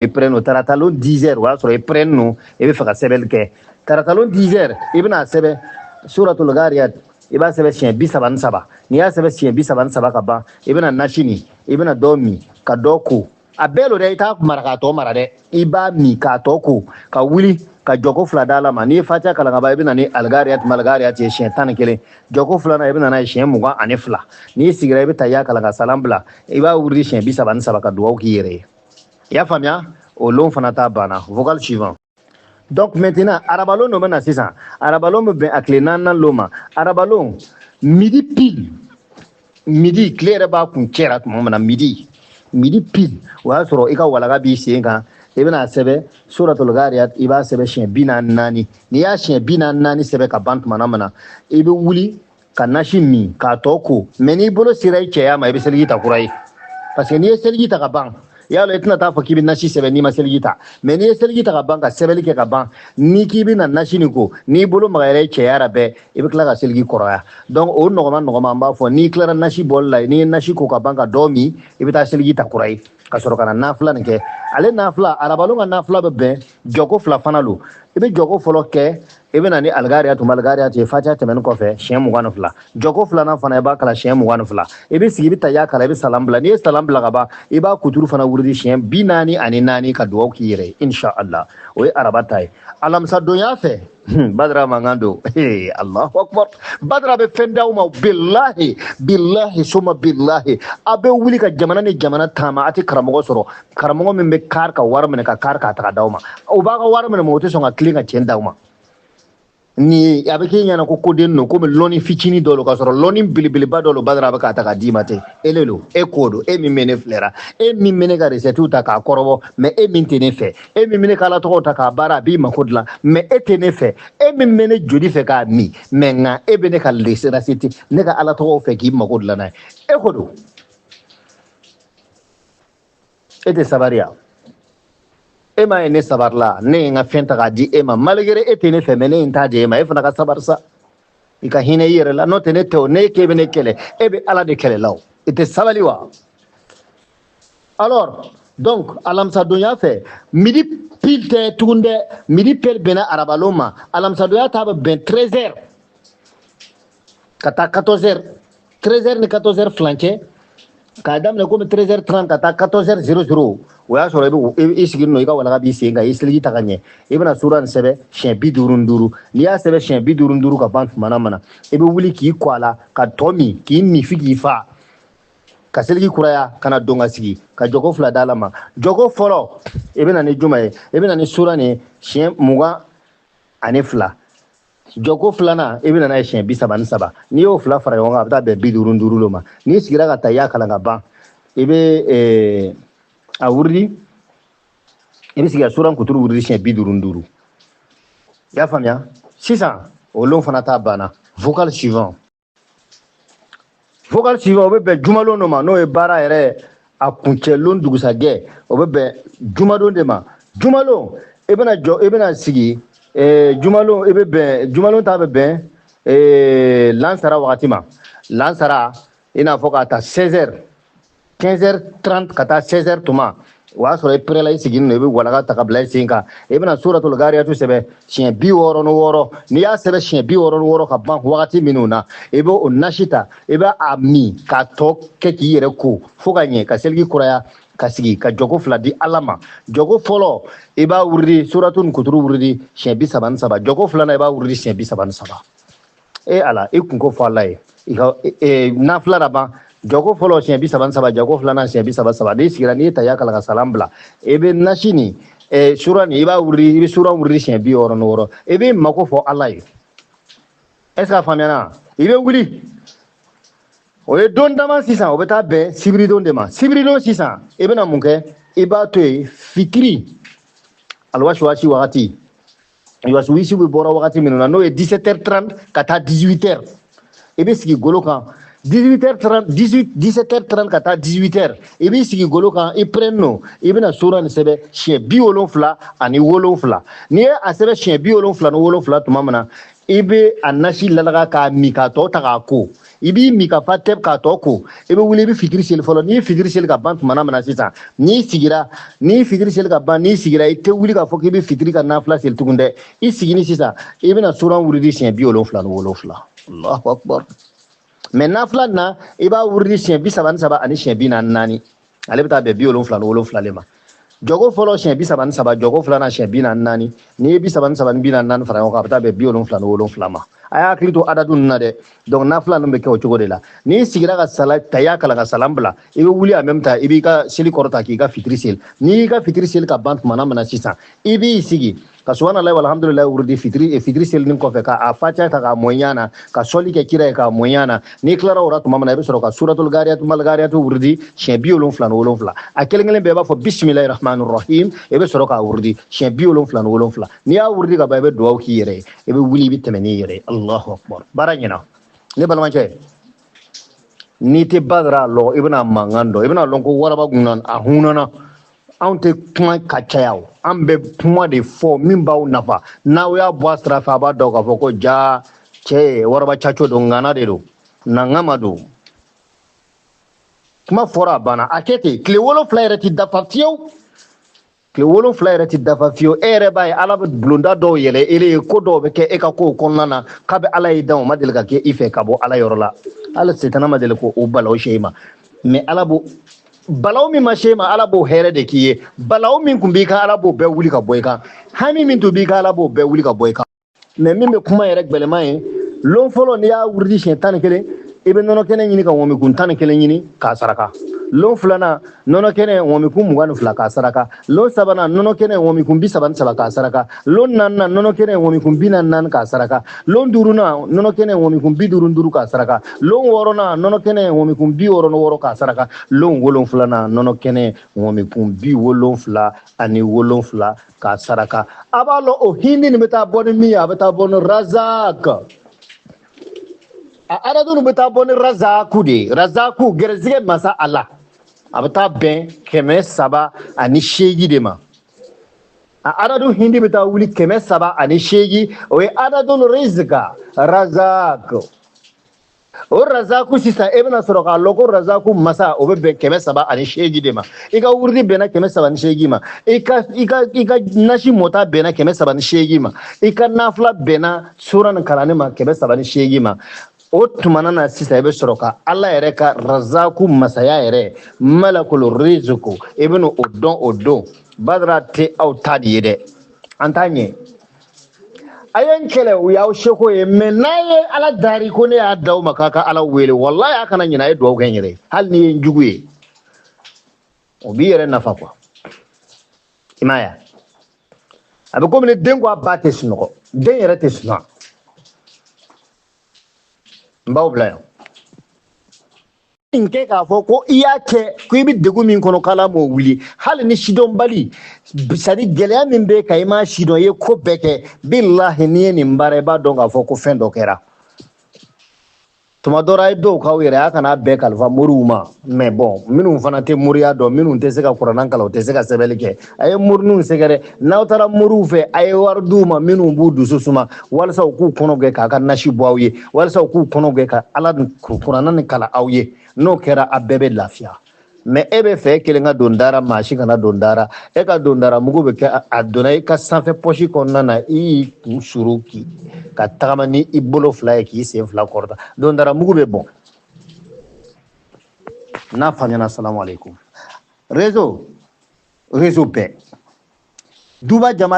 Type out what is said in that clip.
I prêt no taratalon 10 heures, o y'a sɔrɔ i prêt no, i bɛ fɛ ka sɛbɛnni kɛ. Taratalon 10 heures, i bɛna sɛbɛn suratul Ghariyat, i b'a sɛbɛn siɲɛ 33. N'i y'a sɛbɛn siɲɛ 33 ka ban, i bɛna nasi nin, i bɛna dɔ min ka dɔ ko. A bɛɛ lo dɛ, i t'a mara k'a tɔ mara dɛ, i b'a min k'a tɔ ko, ka wuli ka jɔko fila d'a la ma. N'i ye fatiha kalan ka ban, i bɛ na ni Algariyat malgariyat ye siɲɛ 11. Jɔko filanan, i bɛ na n'a ye siɲɛ 22. N'i sigira, i bɛ tahiya kalan ka salam bila, i b'a wurudi siɲɛ 33 ka dugawu k'i yɛrɛ ye. I y'a faamuya? O lon fana ta banna. Vocal suivant. Donc maintenant, arabalon dɔ bɛ na sisan. Arabalon bɛ bɛn a tile naaninan lon ma. Arabalon, midi pile, midi, tile yɛrɛ b'a kun cɛra tuma min na, midi pile, o y'a sɔrɔ i ka walaga b'i sen kan. I bɛna sɛbɛn suratul Ghariyat, i b'a sɛbɛn siɲɛ 44. N'i y'a siɲɛ 44 sɛbɛn ka ban tuma min na, i bɛ wuli ka nasi min k'a tɔ ko. Mais n'i bolo sera i cɛya ma, i bɛ seliji ta kura ye, parce que n'i ye seliji ta ka ban, y'a lɔn i tɛna taa fɔ k'i bɛ nasi sɛbɛn n'i ma seliji ta. Mais n'i ye seliji ta ka ban, ka sɛbɛnni kɛ ka ban, n'i k'i bɛna nasi nin ko, n'i bolo magayara i cɛya la bɛɛ, i bɛ tila ka seliji kɔrɔya. Donc o nɔgɔma nɔgɔma, an b'a fɔ, n'i tilara nasi bɔli la, n'i ye nasi ko ka ban ka dɔ min, i bɛ taa seliji ta kura ye ka sɔrɔ ka na nafila nin kɛ. Ale nafila, arabalon ka nafila bɛ bɛn jɔko fila fana lo. I bɛ jɔko fɔlɔ kɛ, i bɛ na ni Algariyatu malgariyatu ye, fatiha tɛmɛnen kɔfɛ, siɲɛ 22. Jɔko filanan fana, i b'a kalan siɲɛ 22. I bɛ sigi, i bɛ tahiya kalan, i bɛ salam bila. N'i ye salam bila ka ban, i b'a kuturu fana wurudi siɲɛ 44 ka dugawu k'i yɛrɛ ye, inshallah. O ye araba ta ye. Alamisa donya fɛ, Badara mankan don. Allahu akbar! Badara bɛ fɛn d'aw ma, bilahi bilahi soma bilahi. A bɛ wuli ka jamana ni jamana taama, a tɛ karamɔgɔ sɔrɔ, karamɔgɔ min bɛ kari ka wari minɛ ka kari k'a ta ka d'aw ma. O b'a ka wari minɛ, mɛ o tɛ sɔn ka tilen ka tiɲɛ d'aw ma. Ni a bɛ k'e ɲɛna ko koden don, komi lɔnni fitinin dɔ lo, k'a sɔrɔ lɔnni belebeleba dɔ lo. Badara a bɛ k'a ta k'a d'i ma ten. E le lo, e ko don, e min bɛ ne filɛra, e min bɛ ne ka recette ta k'a kɔrɔbɔ, mais e min tɛ ne fɛ, e min bɛ ne ka ala tɔgɔw ta k'a baara, a b'i mako dilan, mais e tɛ ne fɛ, e min bɛ ne joli fɛ k'a min, mais nka e bɛ ne ka recette, ne ka ala tɔgɔw fɛ k'i mako dilan n'a ye, e ko don, e tɛ sabari ya? E m'a ye ne sabarila, ne ye n ka fɛn ta k'a di e ma, malgré e tɛ ne fɛ, mais ne ye n ta di e ma. E fana ka sabari sa, i ka hinɛ i yɛrɛ la. N'o tɛ, ne tɛ o, ne k'e bɛ ne kɛlɛ, e bɛ ala de kɛlɛ la. O i tɛ sabali wa? Alors donc, alamisadonya fɛ, midi pile tɛ tugun dɛ, midi pile bɛnna arabalon ma. Alamisadonya ta bɛ bɛn 13 heures ka taa 14 heures, 13 heures ni 14 heures furancɛ, k'a daminɛ komi 13 heures 30 ka taa 14 heures 00. O y'a sɔrɔ i bɛ i sigi nɔ, i ka walaga b'i sen kan, i seliji ta ka ɲɛ, i bɛna sura nin sɛbɛn siɲɛ 55. N'i y'a sɛbɛn siɲɛ 55 ka ban tuma min na, i bɛ wuli k'i kɔ a la ka tɔ min, k'i min f'i k'i fa, ka seliji kuraya ka na don ka sigi ka jɔko fila d'a la ma. Jɔko fɔlɔ, i bɛ na ni juma ye, i bɛ na ni sura nin siɲɛ 22. Jɔko filanan, i bɛ na n'a ye siɲɛ 33. N'i y'o fila fara ɲɔgɔn kan, a bɛ taa bɛn 55 lo ma. N'i sigira ka ta i y'a kalan ka ban, i bɛ a wurudi, i bɛ sigi ka suran kuturu wurudi siɲɛ 55. I y'a faamuya? Sisan o lon fana ta banna. Vocal suivant. Vocal suivant, o bɛ bɛn jumalon dɔ ma, n'o ye baara yɛrɛ a kuncɛ lon dugusajɛ. O bɛ bɛn jumadon de ma. Jumalon, i bɛna jɔ, i bɛna sigi. Jumalon, i bɛ bɛn, jumalon ta bɛ bɛn lansara wagati ma. Lansara, i n'a fɔ k'a ta 16 heures, 15 heures 30 ka taa 16 heures tuma, o y'a sɔrɔ i pɛrɛla, i sigilen don, i bɛ walaga ta ka bila i sen kan. I bɛna suratul Gariyatu sɛbɛn siɲɛ 66. N'i y'a sɛbɛn siɲɛ 66 ka ban wagati minnu na, i bɛ o nasi ta, i bɛ a min k'a tɔ kɛ k'i yɛrɛ ko fo ka ɲɛ, ka seliji kuraya, ka sigi ka jɔko fila di Ala ma. Jɔko fɔlɔ, i b'a wurudi suratu ni kuturu wurudi siɲɛ 33. Jɔko filanan, i b'a wurudi siɲɛ 33. E Ala, i kunko fɔ Ala ye. I ka nafila la ban, jɔko fɔlɔ siɲɛ 33, jɔko filanan siɲɛ 33. N'i sigira, n'i ye tahiya kalan ka salam bila, i bɛ nasi nin sura nin, i b'a wurudi, i bɛ sura wurudi siɲɛ 66. I b'i mako fɔ Ala ye. Est ce que a faamuyana? I bɛ wuli, o ye don dama sisan, o bɛ taa bɛn sibiridon de ma. Sibiridon sisan, i bɛna mun kɛ? I b'a to yen fitiri alwasiwasi wagati, wasiwisi bɛ bɔra wagati minnu na, n'o ye 17h30 ka taa 18h, i bɛ sigi golo kan. 18h30, 18, 17h30 ka taa 18h, i b'i sigi golo kan, i pɛrɛn no, i bɛna sura nin sɛbɛn siɲɛ 77. N'i ye a sɛbɛn siɲɛ 77 tuma min na, I bɛ a nasi lalaga k'a min k'a tɔ ta k'a ko, i b'i min ka fa tɛ k'a tɔ ko. I bɛ wuli, i bɛ fitiri seli fɔlɔ. N'i ye fitiri seli ka ban tuma min na sisan, n'i sigira, n'i ye fitiri seli ka ban, n'i sigira, i tɛ wuli k'a fɔ k'i bɛ fitiri ka nafila seli tugun dɛ. I sigini sisan, i bɛna suran wurudi siɲɛ 77. Allahu akbar. Mais nafila na, i b'a wurudi siɲɛ 33 ani siɲɛ 44. Ale bɛ taa bɛn 77 de ma. Jɔgo fɔlɔ siɲɛ 33, jɔgo filanan siɲɛ 44. N'i ye 33 ni 44 fara ɲɔgɔn kan, a bɛ taa bɛn 77 ma. A y'a hakili to adadu ninnu na dɛ. Donc nafila ninnu bɛ kɛ o cogo de la. N'i sigira ka sala tahiya kalan ka salam bila, i bɛ wuli en même temps, i b'i ka seli kɔrɔta k'i ka fitiri seli. N'i y'i ka fitiri seli ka ban tuma min na sisan, i b'i sigi ka subhanallahi walhamdulillahi wurudi fitiri selinin kɔfɛ, ka a fatiha ta k'a mɔ ɲa na, ka sɔli kɛ kira ye k'a mɔ ɲa na. N'i tilara o la tuma min na, i bɛ sɔrɔ ka suratul gariyatu mal gariyatu wurudi siɲɛ 77. A kelen kelen bɛɛ b'a fɔ bisimilahi rahmani rahim. I bɛ sɔrɔ k'a wurudi siɲɛ 77. N'i y'a wurudi ka ban, i bɛ dugawu k'i yɛrɛ ye, i bɛ wuli, i bɛ tɛmɛ n'i yɛrɛ ye. Allahu akbar, baara ɲɛna. Ne balimakɛ, n'i tɛ Badara lɔ, i bɛna mankan dɔn, i bɛna lɔn ko waraba kunna a hunna. Anw tɛ kuma ka caya o, an bɛ kuma de fɔ min b'aw nafa. N'aw y'a bɔ a sira fɛ, a b'a dɔn k'a fɔ ko ja cɛ waraba caco don, ŋana de don, nangama don. Kuma fɔra, a banna. A kɛ ten, tile 7 yɛrɛ ti dafa fiyewu, tile 7 yɛrɛ ti dafa fiyewu. E yɛrɛ b'a ye, Ala bɛ bulonda dɔw yɛlɛ e ye, ko dɔw bɛ kɛ e ka kow kɔnɔna na k'a bɛ Ala y'i dan, o ma deli ka kɛ i fɛ ka bɔ Ala yɔrɔ la. Hali setana ma deli k'o balawu se i ma. Mais Ala b'o balawu min ma se i ma, Ala b'o hɛrɛ de k'i ye. Balawu min kun b'i kan, Ala b'o bɛɛ wuli ka bɔ i kan. Hami min tun b'i kan, Ala b'o bɛɛ wuli ka bɔ i kan. Mais min bɛ kuma yɛrɛ gbɛlɛman ye, lon fɔlɔ, n'i y'a wurudi siɲɛ 11, i bɛ nɔnɔ kɛnɛ ɲini ka ŋɔmikun 11 ɲini k'a saraka. Lon filanan, nɔnɔ kɛnɛ ŋɔmikun 22 k'a saraka. Lon sabanan, nɔnɔ kɛnɛ ŋɔmikun 33 k'a saraka. Lon naaninan, nɔnɔ kɛnɛ ŋɔmikun 44 k'a saraka. Lon duurunan, nɔnɔ kɛnɛ ŋɔmikun 55 k'a saraka. Lon wɔɔrɔnan, nɔnɔ kɛnɛ ŋɔmikun 66 k'a saraka. Lon wolonfilanan, nɔnɔ kɛnɛ ŋɔmikun 77 k'a saraka. A b'a lɔn o hindi nin bɛ taa bɔ ni min ye, a bɛ taa bɔ ni razak, a aradunu bɛ taa bɔ ni razaku de ye. Razaku, gɛrɛsɛgɛ masa Ala, a bɛ taa bɛn 308 de ma. A adadu hindi bɛ taa wuli 308, o ye adadul rizka razak. O razaku sisan, e bɛna sɔrɔ k'a lɔn ko razaku masa, o bɛ bɛn 308 de ma. I ka wurudi bɛnna 308 ma, i ka nasi mɔta bɛnna 308 ma, i ka nafila bɛnna sura nin kalanni ma 308 ma. O tumana na sisan, i bɛ sɔrɔ ka Ala yɛrɛ ka razaku masaya yɛrɛ, malakul rizku, i bɛna o dɔn. O don Badara tɛ aw ta de ye dɛ, an t'a ɲɛ. A ye n kɛlɛ, o y'aw seko ye. Mais n'a ye Ala dari ko ne y'a d'aw ma k'a ka Ala wele, walahi a kana ɲinɛ, a ye dugawu kɛ n yɛrɛ ye. Hali n'i ye n jugu ye, o b'i yɛrɛ nafa quoi. I m'a ye, a bɛ komi ni den ko a ba tɛ sunɔgɔ, den yɛrɛ tɛ sunɔgɔ. N b'aw bila yan. Nin kɛ k'a fɔ ko i y'a kɛ ko i bɛ degun min kɔnɔ, k'Ala m'o wuli. Hali ni sidɔnbali, c'est à dire gɛlɛya min b'e kan, i m'a sidɔn, i ye ko bɛɛ kɛ. Bilahi, n'i ye nin baara, i b'a dɔn k'a fɔ ko fɛn dɔ kɛra. Tuma dɔ la, a ye dɔw k'aw yɛrɛ, a kana bɛɛ kalifa moriw ma. Mais bon, minnu fana tɛ moriya dɔn, minnu tɛ se ka kuranna kalan, u tɛ se ka sɛbɛnni kɛ, a ye morininw sɛgɛrɛ. N'aw taara moriw fɛ, a ye wari d'u ma minnu b'u dusu suma, walasa u k'u kɔnɔ gɛn k'a ka nasi bɔ aw ye, walasa u k'u kɔnɔ gɛn ka Ala ni kuranna ni kalan aw ye. N'o kɛra, a bɛɛ bɛ lafiya. Mais e bɛ fɛ e kelen ka don dara, maa si kana don dara. E ka don dara mugu bɛ kɛ, a donna i ka sanfɛ pɔsi kɔnɔna na, i y'i kun suru k'i ka tagama ni i bolo fila ye k'i sen fila kɔrɔta, don dara mugu bɛ bɔn. N'a faamuyana, salamu aleykum. Réseau bɛɛ duba jama.